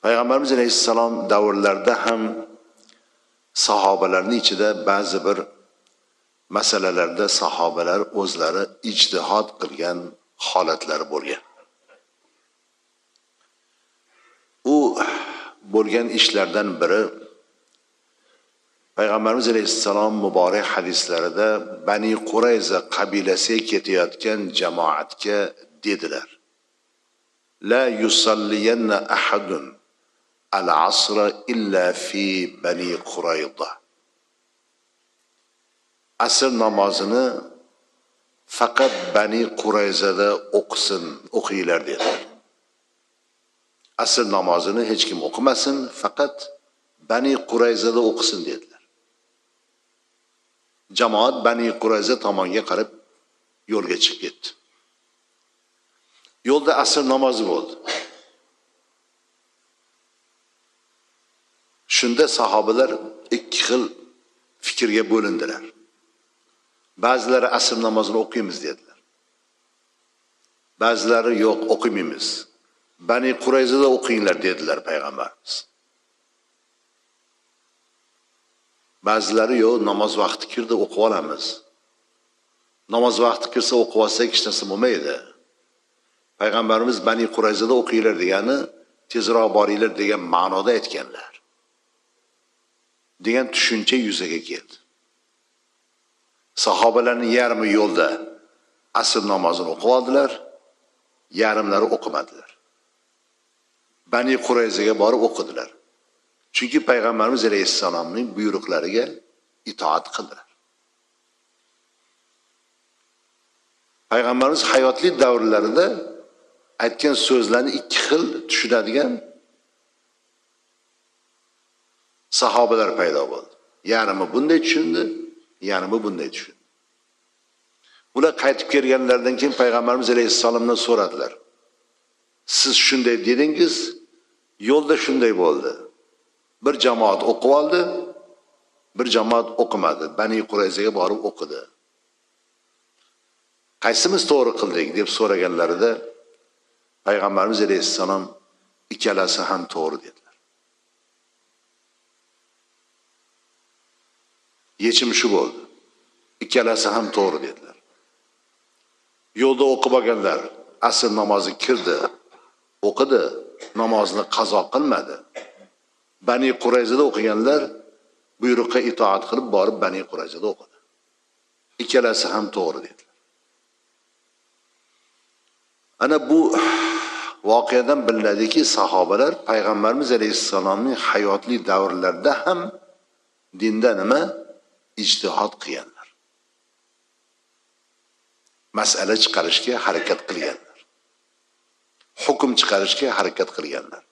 Payg'ambarimiz alayhissalom davrlarida ham sahobalarning ichida ba'zi bir masalalarda sahobalar o'zlari ijtihod qilgan holatlari bo'lgan. U bo'lgan ishlardan biri Payg'ambarimiz alayhissalom muborak hadislarida Bani Qurayza qabilasiga ketayotgan jamoatga dedilar: La yusalliyanna ahadun al-asra illa fi Bani Qurayza. Asr namozini faqat Bani Qurayzada o'qisin, o'qinglar dedilar. Asr namozini hech kim o'qimasin, faqat Bani Qurayzada o'qisin dedilar. Jamoat Bani Qurayza tomonga qarab yo'lga chiqib ketdi. Yo'lda asr namozi bo'ldi. Shunda sahobalar ikki xil fikrga bo'lindilar. Ba'zilari asr namozini o'qiymiz dedilar. Ba'zilari yo'q, o'qimaymiz. Bani Qurayzada o'qinglar dedilar payg'ambarimiz. Ba'zilari yo'q, namoz vaqti kirdi, o'qib olamiz. Namoz vaqti kirsa o'qib olsak hech narsa bo'lmaydi. Payg'ambarimiz Bani Qurayzada o'qinglar degani tezroq boringlar degan ma'noda aytganlar degan tushuncha yuzaga keldi. Sahobalarning yarmi yo'lda asr namozini o'qib oldilar, yarimlari o'qimadilar. Bani Qurayzaga borib o'qidilar. Chunki Payg'ambarimiz alayhissalomning buyruqlariga itoat qildilar. Payg'ambarimiz hayotlik davrlarida aytgan so'zlarni ikki xil tushunadigan sahobalar paydo bo'ldi. Yarmi bunday tushundi, yarmi bunday tushundi. Ular qaytib kelganlaridan keyin Payg'ambarimiz alayhissalomdan so'radilar. Siz shunday dedingiz, yo'lda shunday bo'ldi. Bir jamoat o'qib oldi, bir jamoat o'qimadi. Bani Qurayzaga borib o'qidi. Qaysimiz to'g'ri qildik deb so'raganlarida Payg'ambarimiz alayhissalom ikkalasi ham to'g'ri dedilar. Yechim shu bo'ldi. Ikkalasi ham to'g'ri dedilar. Yo'lda o'qib olganlar asr namozi kirdi, o'qidi, namozni qazo qilmadi. Bani Qurayzada o'qiganlar buyruqqa itoat qilib borib Bani Qurayzada o'qidi. Ikkalasi ham to'g'ri dedilar. Ana bu voqeadan bilinadiki, sahobalar Payg'ambarimiz alayhissalomning hayotli davrlarida ham dinda nima ijtihod qilganlar. Masala chiqarishga harakat qilganlar. Hukm chiqarishga harakat qilganlar.